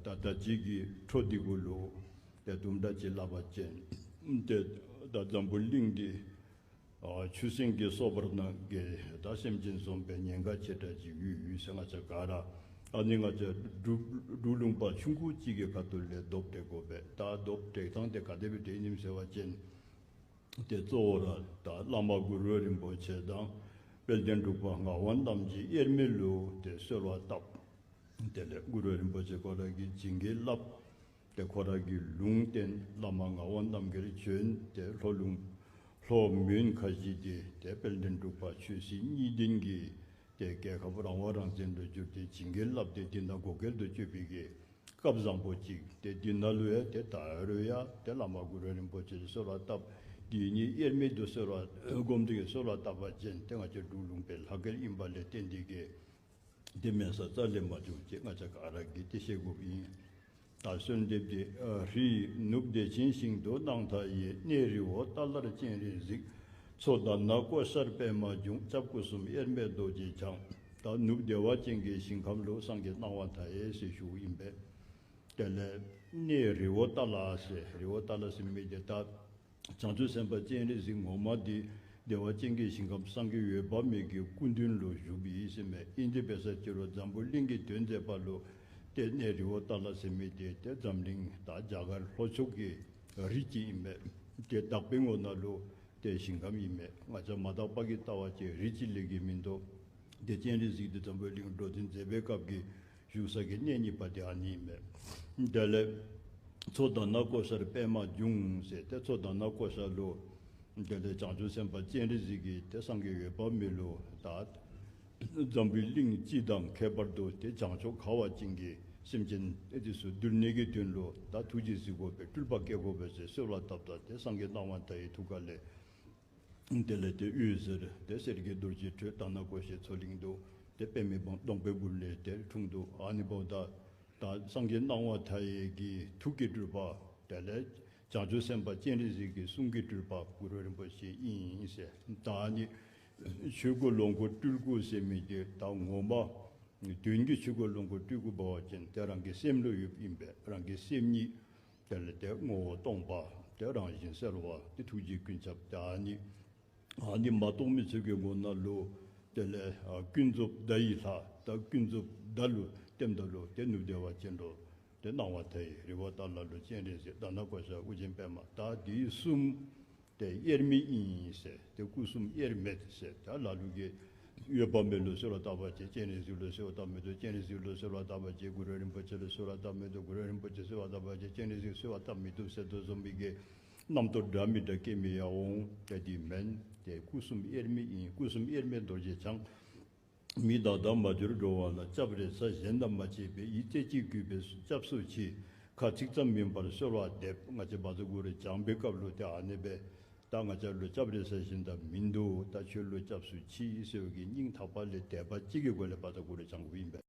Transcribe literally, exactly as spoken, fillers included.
ད་ད་ཅི་གི་འཕྲོ་འདི་གུ་ལུ་ཏེ་དུམ་གྲ་ཅིག་སླབ་པ་ཅིན་ཏེ་ད་འཛམ་བུ་གླིང་འདི་ཨ་ཆུ་སྲིན་གྱིས་གསོ་བར་སྣང་གི་ད་སེམས་ཅན་བཟུམ་སྦེ་ཉེན་ཁ་ཆེ་དྲགས་ཅིག་ཡོད་ཡོད་ཟེར། ང་བཅས་ག་ར་ཨ་ནི་ང་བཅས་འབྲུག་འབྲུག་ལུང་པ་ཆུང་ཀུ་ཅིག་གི་ཁ་ཐུག་ལས་རྡོབ་སྤྲོད་དགོ་པས། ད་རྡོབ་སྤྲོད་ཐངས་དེ་ག་དེ་སྦེ་སྤྲོད་ནི་ཨིནམ་ཟེར་བ་ཅིན་ཏེ་གཙོ་བོ་ར་ད་བླ་མ་གུ་རུ་རིན་པོ་ཆེ་དང་དཔལ་ལྡན་འབྲུག་པ་ངག་དབང་རྣམ་རྒྱལ་དབྱེར་མེད་ལུ་ཏེ་གསོལ་བ་བཏབ། དེ་ལས་གུ་རུ་རིན་པོ་ཆེ་ཁོ་ར་གིས་བྱིན་གྱིས་བརླབས། ཏེ་ཁོ་ར་གིས་ལུང་བསྟན། བླ་མ་ངག་དབང་རྣམ་རྒྱལ་བྱོན། ཏེ་ལྷོ་ལུང་ལྷོ་མོན་ཁ་བཞི་འདི་ཏེ་དཔལ་ལྡན་འབྲུག་པ་ཆོས་སྲིད་གཉིས་ལྡན་གྱི་ཏེ་རྒྱལ་ཁབ་རང་དབང་རང་བཙན་དུ་བསྒྱུར་ཏེ་བྱིན་གྱིས་བརླབས་ཏེ་འདི་ནང་བགོ་སྐལ་དུ་སྤྱོད་པའི་གི་སྐབས་བཟང་པོ་ཅིག། ཏེ་འདི་ནང་ལུ་ཡང་ཏེ་ད་རུང་ཡང་ཏེ་བླ་མ་གུ་རུ་རིན་པོ་ཆེ་ལུ་གསོལ་བ་བཏབ། འདི་ནི་དབྱེར་མེད་དུ་གསོལ་བ་སྒོམ་སྟེ་གསོལ་བ་བཏབ་པ་ཅིན་ཏེ་ང་བཅས་འབྲུག་ལུང་པའི་ལྷ་སྐལ་ཨིན་པ་ལས་བརྟེན་ཏེ་གི་ཏེ་མེད་ས་རྩ་ལས་མ་བྱུང་ཅེས་ང་བཅས་ག་ར་གིས་ཏེ་ཤེས་དགོཔ་ཨིན། ད་གསོལ་འདེབས་འདི། ཨ་རི་ནུབ་བདེ་ཆེན་ཞིང་དུ་སྣང་མཐའ་ཡས། གནས་རི་བོ་ཏཱ་ལར་སྤྱན་རས་གཟིགས། མཚོ་དྷ་ན་ཀོ་ཤར་པདྨ་འབྱུང་། སྐྱབས་སྐུ་གསུམ་དབྱེར་མེད་རྡོ་རྗེ་འཆང་། ད་ནུབ་བདེ་བ་ཅན་གྱི་ཞིང་ཁམས་ལུ་སངས་རྒྱས་སྣང་བ་མཐའ་ཡས་ཟེར་ཞུཝ་ཨིན་པས། དེ་ལས་གནས་རི་བོ་ཏཱ་ལ་ཟེར། རི་བོ་ཏཱ་ལ་ཟེར་མི་འདི་ད་བྱང་ཆུབ་སེམས་དཔའ་སྤྱན་རས་གཟིགས་ངོ་མ་འདི་བདེ་བ་ཅན་གྱི་ཞིང་ཁམས་སངས་རྒྱས་འོད་དཔག་མེད་ཀྱི་སྐུ་མདུན་ལུ་བཞུགསཔ་ཨིན་ཟེར་མས། ཨིན་ཏེ་འབད་ས་ཅི་རུང་འཛམ་བུ་གླིང་གི་དོན་མཛད་པ་ལུ་ཏེ་གནས་རི་བོ་ཏཱ་ལ་ཟེར་མི་འདི་ཏེ་འཛམ་གླིང་ད་རྒྱ་གར་ལྷོ་ཕྱོགས་ཀྱི་རི་ཅིག་ཨིན་མས། ཏེ་དག་པའི་ངོ་ནང་ལུ་ཏེ་ཞིང་ཁམས་ཨིན་མས། ང་བཅས་མ་དག་པ་གིས་བལྟ་བ་ཅིན་རི་ཅིག་ལས་བརྒལ་མིན་འདུག། ཏེ་སྤྱན་རས་གཟིགས་འདི་འཛམ་བུ་གླིང་འགྲོ་དོན་མཛད་པའི་སྐབས་ཀྱི་བཞུགས་ས་གི་གནས་གཉིས་པ་འདི་ཨ་ནི་ཨིན་མས། དེ་ལས་མཚོ་དྷ་ན་ཀོ་ཤར་པདྨ་འབྱུང་ཟེར། ཏེ་མཚོ་དྷ་ན་ཀོ་ཤ་ལུ་དེ་ལས་བྱང་ཆུབ་སེམས་དཔའ་སྤྱན་རས་གཟིགས་ཀྱིས་ཏེ་སངས་རྒྱས་འོད་དཔག་མེད་ལུ་ད་འཛམ་བུའི་གླིང་སྤྱི་དང་ཁྱད་པར་དུ་ཏེ་བྱང་ཕྱོགས་ཁ་བ་ཅན་གྱི་སེམས་ཅན་ཨེ་ཏེ་ཚུ་འདུལ་ནི་གི་དོན་ལུ་ད་ཐུགས་རྗེས་གཟིགས་དགོ་པས། སྤྲུལ་པ་བསྐྱེད་དགོ་པས་ཟེར་གསོལ་བ་བཏབ་ད་ཏེ་སངས་རྒྱས་སྣང་བ་མཐའ་ཡས་ཐུགས་ཀ་ལས་དེ་ལས་ཏེ་འོད་ཟེར་ཏེ་གསེར་གྱི་རྡོ་རྗེ་འཕྲོས། དྷ་ན་ཀོ་ཤའི་མཚོ་གླིང་དུ་ཏེ་པདྨའི་སྡོང་པོའི་སྦུབས་ལས་ཏེ་འཁྲུངས་འདུག། ཨ་ནི་འབདཝ་ད་ད་སངས་རྒྱས་སྣང་བ་མཐའ་ཡས་ཀྱི་ཐུགས་ཀྱི་སྤྲུལ་པ། དེ་ལས་བྱང་ཆུབ་སེམས་དཔའ་སྤྱན་རས་གཟིགས་ཀྱི་གསུང་གི་སྤྲུལ་པ་གུ་རུ་རིན་པོ་ཆེ་ཨིན་ཟེར། ད་ཨ་ནི་ཆོས་སྐུ་ལོངས་སྐུ་སྤྲུལ་སྐུ་ཟེར་མི་འདི་ད་ངོ་མ་དོན་གྱི་ཆོས་སྐུ་ལོངས་སྐུ་སྤྲུལ་སྐུ་འབད་བ་ཅིན་ཏེ་རང་གི་སེམས་ལུ་ཡོདཔ་ཨིན་པས། རང་གི་སེམས་ཉིད། དེ་ལས་ཏེ་ངོ་བོ་སྟོང་པ། ཏེ་རང་བཞིན་གསལ་བ། ཏེ་ཐུགས་རྗེ་ཀུན་ཁྱབ། ཏེ་ཨ་ནི་ཨ་ནི་མ་རྟོགས་མི་ཚུ་གི་ངོ་ནང་ལུ་དེ་ལས་ཨ་ཀུན་རྫོབ་བརྡ་ཡི་ལྷ། ད་ཀུན་རྫོབ་བརྡ་ལུ་ལྟདམོ་ད་ལུ་ཏེ་ནུབ་བདེ་བ་ཅན་ལུ་ཏེ་སྣང་བ་མཐའ་ཡས། རི་བོ་ཏཱ་ལ་ལུ་སྤྱན་རས་གཟིགས། དྷ་ན་ཀོ་ཤ་ཨོ་རྒྱན་པདྨ། ད་འདི་གསུམ་ཏེ་དབྱེར་མེད་ཨིན་ཟེར། ཏེ་སྐུ་གསུམ་དབྱེར་མེད་ཟེར། ད་ལ་ལུ་གིས་འོད་དཔག་མེད་ལུ་གསོལ་བ་བཏབ་པ་ཅིན་སྤྱན་རས་གཟིགས་ལུ་གསོལ་བ་བཏབ་མི་བཏུབ། སྤྱན་རས་གཟིགས་ལུ་གསོལ་བ་བཏབ་པ་ཅིན་གུ་རུ་རིན་པོ་ཆེ་ལུ་གསོལ་བ་བཏབ་མི་བཏུབ། གུ་རུ་རིན་པོ་ཆེ་གསོལ་བ་བཏབ་པ་ཅིན་སྤྱན་རས་གཟིགས་གསོལ་བ་བཏབ་མི་བཏུབ་ཟེར་དོ་བཟུམ་མའི་གི་རྣམ་རྟོག་འདྲ་མི་འདྲ་སྐྱེ་མི་ཡང་འོང་། ཏེ་འདི་མེན། ཏེ་སྐུ་གསུམ་དབྱེར་མེད་ཨིན། སྐུ་གསུམ་དབྱེར་མེད་རྡོ་རྗེ་འཆང་། མི་བདག་དང་མ་གྱུར་འགྲོ་བ་ལ། སྐྱབས་རེ་ས་གཞན་དང་མ་མཆིས་པས། ཡིད་རྩེ་གཅིག་གུས་པས་སྐྱབས་སུ་མཆི། ཁ་ཚིག་ཙམ་མིན་པར་གསོལ་བ་འདེབས། ང་བཅས་བཛྲ་གུ་རུ་བགྱང་པའི་སྐབས་ལུ་ཏེ་ཨ་ནི་སྦེ་ད་ང་བཅས་ལུ་སྐྱབས་རེ་ས་གཞན་དང་མིན་འདུག། ད་ཁྱོད་ལུ་སྐྱབས་སུ་མཆི་ཟེར་བའི་གི་སྙིང་ཐག་པ་ལས་དད་པ་གཅིག་གི་སྒོ་ལས་བཛྲ་གུ་རུ་བགྱང་དགོཔ་ཨིན་པས།